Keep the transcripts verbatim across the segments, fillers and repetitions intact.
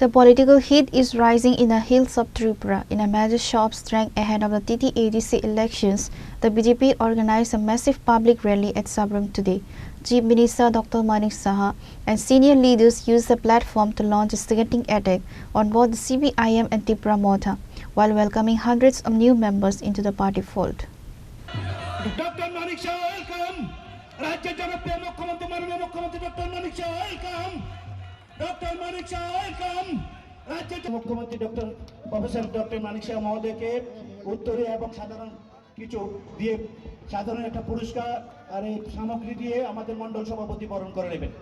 The political heat is rising in the hills of Tripura. In a major shop strength ahead of the T T A D C elections, the B J P organized a massive public rally at Sabrum today. Chief Minister Doctor Manik Saha and senior leaders used the platform to launch a scathing attack on both the C P I M and Tipra Motha, while welcoming hundreds of new members into the party fold. Doctor Manik Saha welcome. রাজ্যের জনপ্রিয় মুখ্যমন্ত্রী, মাননীয় মুখ্যমন্ত্রী doctor Manik Saha welcome. Doctor Manik Saha welcome. রাজ্যের মুখ্যমন্ত্রী doctor professor doctor Manik Saha মহোদয়কে উত্তরীয় এবং সাধারণ কিছু দিয়ে, সাধারণ একটা পুরস্কার আর এই সামগ্রী দিয়ে আমাদের মণ্ডল সভাপতি বরণ করে নেবেন।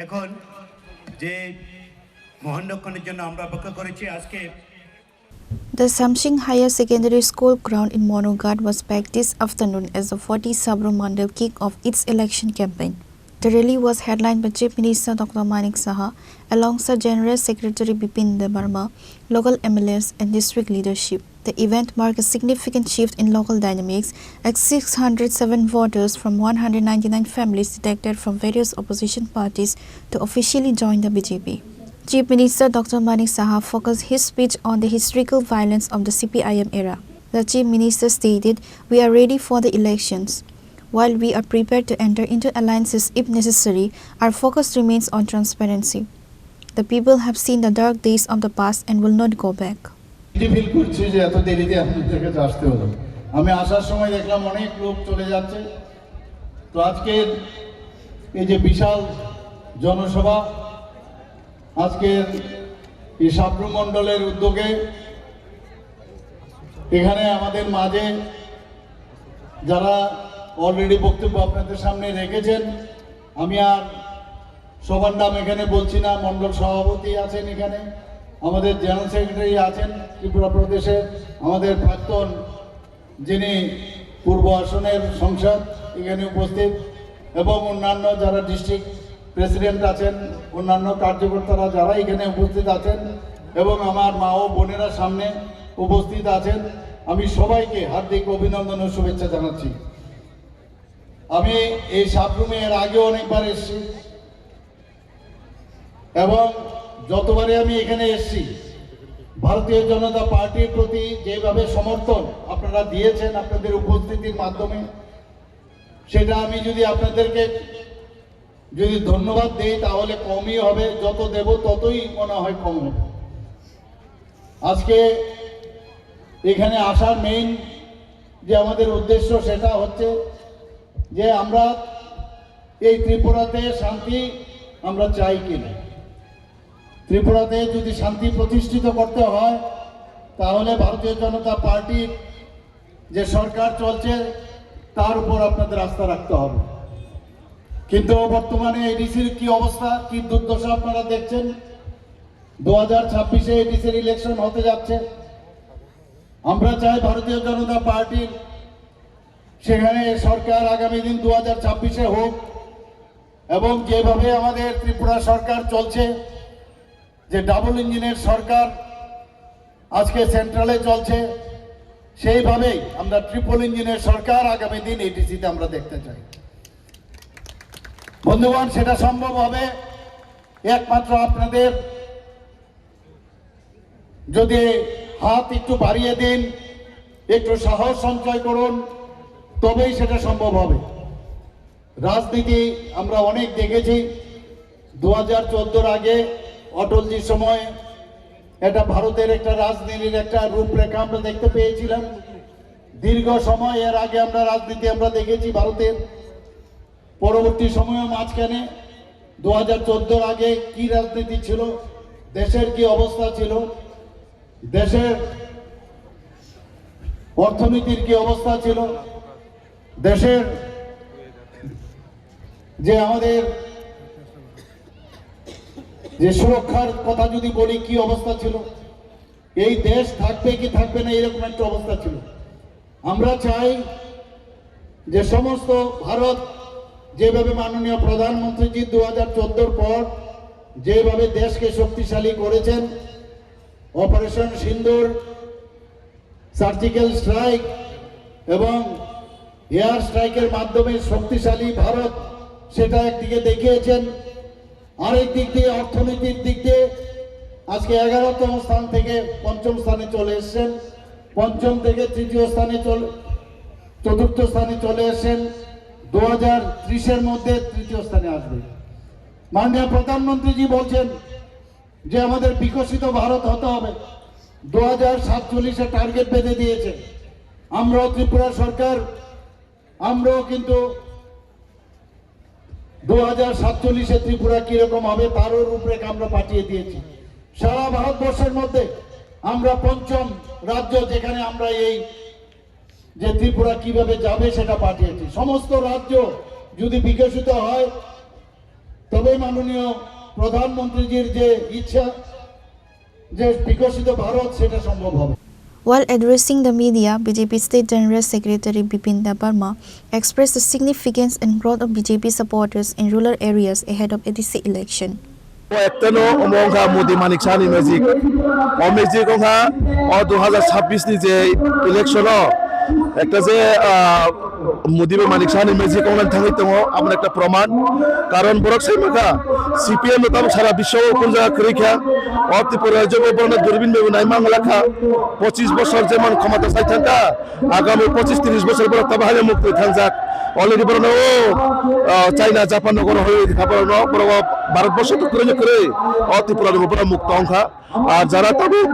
এখন যে মহানক্ষণের জন্য আমরা অপেক্ষা করেছি আজকে The Samsing Higher Secondary School ground in Monoghat was packed this afternoon as the forty Sabrum Mandal kicked off its election campaign. The rally was headlined by Chief Minister Doctor Manik Saha alongside General Secretary Bipin Debbarma, local M L As and district leadership. The event marked a significant shift in local dynamics as six hundred seven voters from one hundred ninety-nine families defected from various opposition parties to officially join the B J P. Chief Minister Doctor Manik Saha focused his speech on the historical violence of the C P I M era. The Chief Minister stated, "We are ready for the elections. While we are prepared to enter into alliances if necessary, our focus remains on transparency. The people have seen the dark days of the past and will not go back." Feel করছি যে এত দেরিতে আপনাদের কাছে আসতে হলো। আমি আসার সময় দেখলাম অনেক লোক চলে যাচ্ছে। তো আজকের এই যে বিশাল জনসভা, আজকের এই সাবরুম মণ্ডলের উদ্যোগে এখানে আমাদের মাঝে যারা অলরেডি বক্তব্য আপনাদের সামনে রেখেছেন, আমি আর সবার নাম এখানে বলছি না। মণ্ডল সভাপতি আছেন এখানে, আমাদের জেনারেল সেক্রেটারি আছেন ত্রিপুরা প্রদেশে, আমাদের প্রাক্তন যিনি পূর্ব আসনের সংসদ এখানে উপস্থিত, এবং অন্যান্য যারা ডিস্ট্রিক্ট প্রেসিডেন্ট আছেন, অন্যান্য কার্যকর্তারা যারা এখানে উপস্থিত আছেন, এবং আমার মা ও বোনেরা সামনে উপস্থিত আছেন, আমি সবাইকে হার্দিক অভিনন্দন ও শুভেচ্ছা জানাচ্ছি। আমি এই সাবরুমে এর আগে অনেকবার এসেছি এবং যতবারই আমি এখানে এসেছি, ভারতীয় জনতা পার্টির প্রতি যেভাবে সমর্থন আপনারা দিয়েছেন আপনাদের উপস্থিতির মাধ্যমে, সেটা আমি যদি আপনাদেরকে যদি ধন্যবাদ দেই তাহলে কমই হবে, যত দেব ততই মনে হয় কম হবে। আজকে এখানে আসার মেইন যে আমাদের উদ্দেশ্য সেটা হচ্ছে যে আমরা এই ত্রিপুরাতে শান্তি আমরা চাই কিনা। ত্রিপুরাতে যদি শান্তি প্রতিষ্ঠিত করতে হয় তাহলে ভারতীয় জনতা পার্টির যে সরকার চলছে তার উপর আপনাদের আস্থা রাখতে হবে। কিন্তু বর্তমানে এডিসির কি অবস্থা, কি দুর্দশা আপনারা দেখছেন। দু হাজার ছাব্বিশে এডিসির ইলেকশন হতে যাচ্ছে। আমরা চাই ভারতীয় জনতা পার্টির সেখানে সরকার আগামী দিন দু হাজার ছাব্বিশে হোক এবং যেভাবে আমাদের ত্রিপুরা সরকার চলছে, যে ডাবল ইঞ্জিনের সরকার আজকে সেন্ট্রালে চলছে, সেইভাবেই আমরা ট্রিপল ইঞ্জিনের সরকার আগামী দিন এডিসিতে আমরা দেখতে চাই। বন্ধুগণ, সেটা সম্ভব হবে একমাত্র আপনাদের যদি হাত একটু বাড়িয়ে দিন, একটু সাহস সঞ্চয় করুন, তবেই সেটা সম্ভব হবে। রাজনীতি আমরা অনেক দেখেছি। দু হাজার চোদ্দোর আগে অটলজির সময় এটা ভারতের একটা রাজনীতির একটা রূপরেখা আমরা দেখতে পেয়েছিলাম। দীর্ঘ সময় এর আগে আমরা রাজনীতি আমরা দেখেছি ভারতের। পরবর্তী সময়ে মাঝখানে দু হাজার চোদ্দোর আগে কি রাজনীতি ছিল, দেশের কি অবস্থা ছিল, দেশের অর্থনীতির কি অবস্থা ছিল, দেশের যে আমাদের যে সুরক্ষার কথা যদি বলি, কি অবস্থা ছিল, এই দেশ থাকবে কি থাকবে না, এরকম একটা অবস্থা ছিল। আমরা চাই যে সমস্ত ভারত যেভাবে মাননীয় প্রধানমন্ত্রীজি দু হাজার চোদ্দোর পর যেভাবে দেশকে শক্তিশালী করেছেন, অপারেশন সিন্দুর, সার্জিক্যাল স্ট্রাইক এবং এয়ার স্ট্রাইকের মাধ্যমে শক্তিশালী ভারত, সেটা একদিকে দেখিয়েছেন। আরেক দিক দিয়ে অর্থনীতির দিক দিয়ে আজকে এগারোতম স্থান থেকে পঞ্চম স্থানে চলে এসেছেন, পঞ্চম থেকে তৃতীয় স্থানে চলে, চতুর্থ স্থানে চলে এসেছেন। দু হাজার ত্রিশের মধ্যে তৃতীয় স্থানে আসবে। মাননীয় প্রধানমন্ত্রীজি বলছেন যে আমাদের বিকশিত ভারত হতে হবে, দু হাজার সাতচল্লিশে টার্গেট বেঁধে দিয়েছে। আমরাও, ত্রিপুরা সরকার, আমরাও কিন্তু দু হাজার সাতচল্লিশে ত্রিপুরা কিরকম হবে তারও রূপরেখা আমরা পাঠিয়ে দিয়েছি। সারা ভারতবর্ষের মধ্যে আমরা পঞ্চম রাজ্য, যেখানে আমরা এই যে ত্রিপুরা কিভাবে যাবে সেটা পাঠিয়েছি। সমস্ত রাজ্য যদি বিকশিত হয়, তবে মাননীয় প্রধানমন্ত্রীজির যে ইচ্ছা, যে বিকশিত ভারত, সেটা সম্ভব হবে। While addressing the media, B J P State General Secretary Bipin Debbarma expressed the significance and growth of B J P supporters in rural areas ahead of A D C election. O ekta no omo wngkha Modi Manik Sahani magic. O magic wngkha o dui hajar chabbish ni je election o ekta je, ah, Modi bai Manik Sahani magic wngna thangwi tongo, aboni ekta proman. Karon borok sai mankha, C P M no tabuk sara biswo o kun jaga kwrwi kha. O Tripura rajyo bo borokno durbin bai bo nai mangla kha. Pochis bosor jemon khomata sai thangkha, agami pochis tris bosor borok tabo haino muktwi thangjak. Already borokno o, ah, China, Japan no goro hoi kha borokno, borok o Bharat borso to kwrwi no kwrwi. O Tripura ni bo borok mukto wngkha. Ar jara tabuk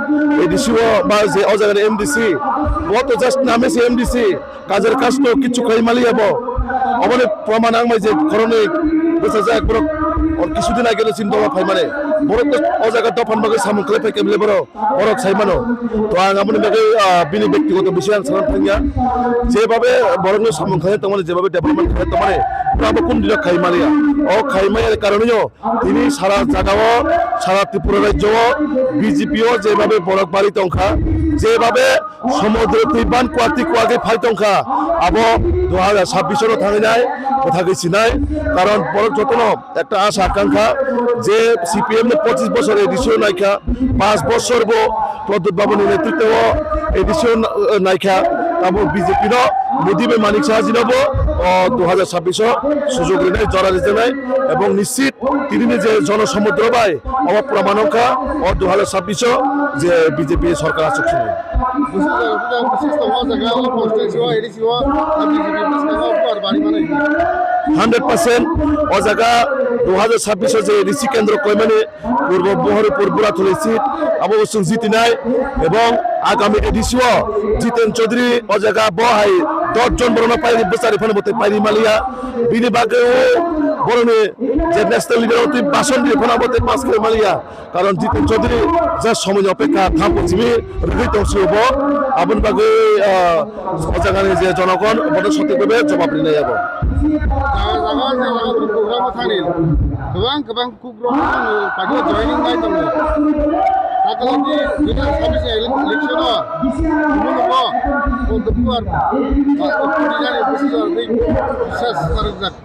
A D C o ba je o jaga ni M D C, bo to just name se M D C, kajar kaj to kichu khai maliya bo. Oboni proman ang bai je khoroknwi bwsajak borok, or kisu din age no chini dola phai mane. Borok to o jaga dophan bagwi samung khlai phai khe bile borok, borok sai mano. To ang aboni bagwi, ah, bini bektigoto bising ang salam thangya. Jebabe borokno samung khlai tongmani, jebabe development khlai tongmani, abo kun dino khai maliya. O khai maya karonwi o tini sara jagao, sara Tripura rajyo o B J P o jebabe borok bari tongkha, jebabe somudro twi ban kwati kwagwi phai tongkha, abo dui hajar chabbish o thangwi nai, kwthagwi sinai. Karon borok jotono ekta asha akangkha je C P M no pochis bosor A D C o naikha, panch bosor bo Pradyot Babu ni netritwo o A D C o na-, naikha, abo B J P no Modi bai Manik Saha ji no bo o dui hajar chabbish o sujog rinai, jora rijaknai, ebong nischit tini ni je jono somudro bai obo proman wngkha o dui hajar chabbish o je B J P sorkar achuk sini. Bwswk jaga, bwswk tongo o jaga, o constituency o, A D C o, B J P bwskango buar bari mano. Hundred percent o jaga dui hajar chabbish o je A D C kendro koimani Purbo Bohoripur Burathuli seat, abo bo chwng jitinai, ebong agami A D C o Jiten Chaudhary o jaga bo hai dosh jon borokno pairi bwchari phano bo tei pairi maliya, bini bagwi o borokni je national leader o twi bason ri phano bo tei pass khlai maliya. Karon Jiten Chaudhary je somoini opekha tham pochimi rwgwi tong sio bo, aboni bagwi, ah, o jagani je jonogon bono sothik bhabe jobab rinai abo. Jaga jaga je jaga program o thani kwbang kwbang kuk rok no party o joining bai tongo. Takalani dui hajar chabbish election o,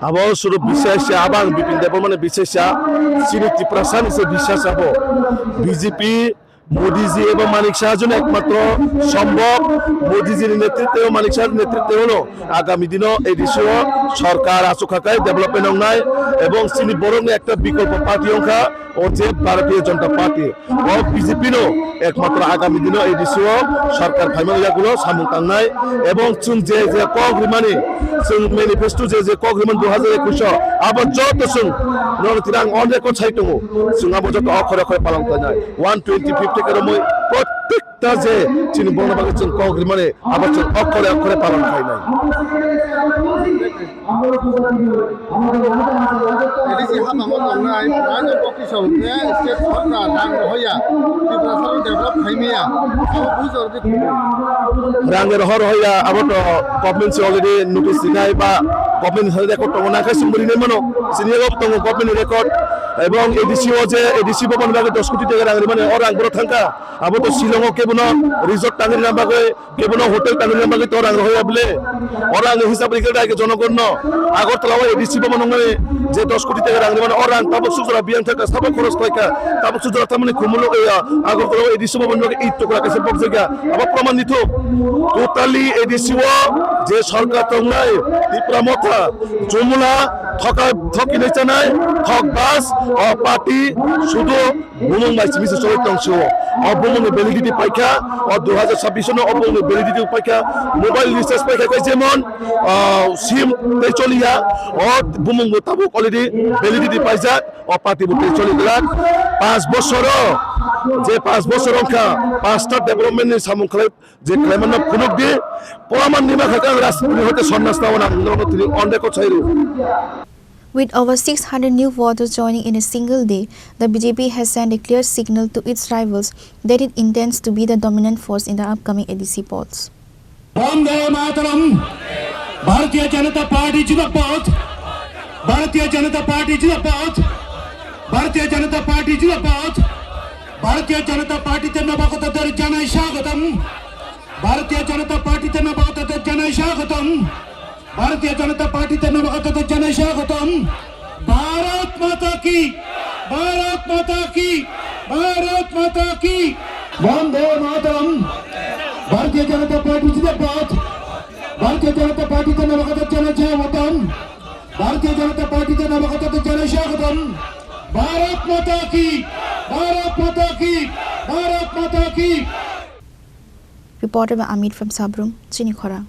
Abo suru bisasa, abang Bipin Debbarma ni bisasa, chini Tiprasa ni se bisasa abo. B J P, Modi ji eba Manik Saha jun ekmatro sombhob, Modi ji ni netritwo, Manik Saha ni netritwo no agami dino A D C o sorkar achukhakai development wngnai, ebong chini borok ni ekta bikolpo party wngkha, o je Bharatiya Janata Party. O B J P no ekmatro agami dino A D C o sorkar phaimani yagulo samung tangnai, ebong chwng je je kok rimani, chwng manifesto je je kok rimani dui hajar ekush o, abo joto chwng nono tini ang on record sai tongo, chwng abo joto okhore okhore palong khlainai, one twenty fifty ke romwi prottekta je chini borokno bagwi chwng kok rimani abo chwng okhore okhore palong khlainai. A D C hapamo tongnai, raijak kok tisong khe state sorkar rang rohoya, Tiprasa rok develop khaimaya, abo bujor di. Rang rohor rohoya, abo to government se already notice rinai ba government ni record tongo, nangkhe sumuri nai mano, sini abo tongo government ni record, ebong A D C o je A D C bhaban bagwi dos koti taka rang rimani, o rang boro thangkha, abo to Shillong o kebono resort tangwi rina bagwi, kebono hotel tangwi bagwi to rang rohoya bile. Oro ang hisab rikhe dai ke jonogon no. Agartala o A D C bhaban nongmani je dos koti taka rang rimani, o rang tabuk sujra biyang thaka, sabo khoros khlaika, tabuk sujra tamani khumuluk ya. Agartala o A D C bhaban bagwi it tokra kaisa bokjak ya. Abo proman nithok. Totally A D C o je sorkar tongnai, Tipra Motha, Jomuna, Thoka thokinai chanai, thok bas, o party sudu bumung bai simi se choli tong sio. O bumung ni validity paikha, o dui hajar sabbish no o bumung ni validity paikha, mobile recharge paikha kai jemon, o sim tei choliya, o bumung bo tabuk already validity paijak, o party bo tei choli glak. Panch bosoro, je panch bosor wngkha, panchta development ni samung khlai, je khlaimano phunuk di, polaman nima kha kang rajniti hoite sonnasna wana ang norok tini on record sai ru. With over six hundred new voters joining in a single day, the B J P has sent a clear signal to its rivals that it intends to be the dominant force in the upcoming A D C polls. Bande Mataram. Bharatiya Janata Party Jindabad. Bharatiya Janata Party Jindabad. Bharatiya Janata Party Jindabad. Bharatiya Janata Party te nabakata janai swagatam. Bharatiya Janata Party te nabakata janai swagatam. Bharatiya Janata Party te nabakata janai swagatam. Bharat Mata ki, Bharat Mata ki, Bharat Mata ki. Bande Mataram. Bharatiya Janata Party Jindabad. Bharatiya Janata Party te nabakata janai swagatam. Bharatiya Janata Party te nabakata janai swagatam. Bharat Mata ki, Bharat Mata ki, Bharat Mata ki. Reported by Amit from Sabrum, Chini Khorang.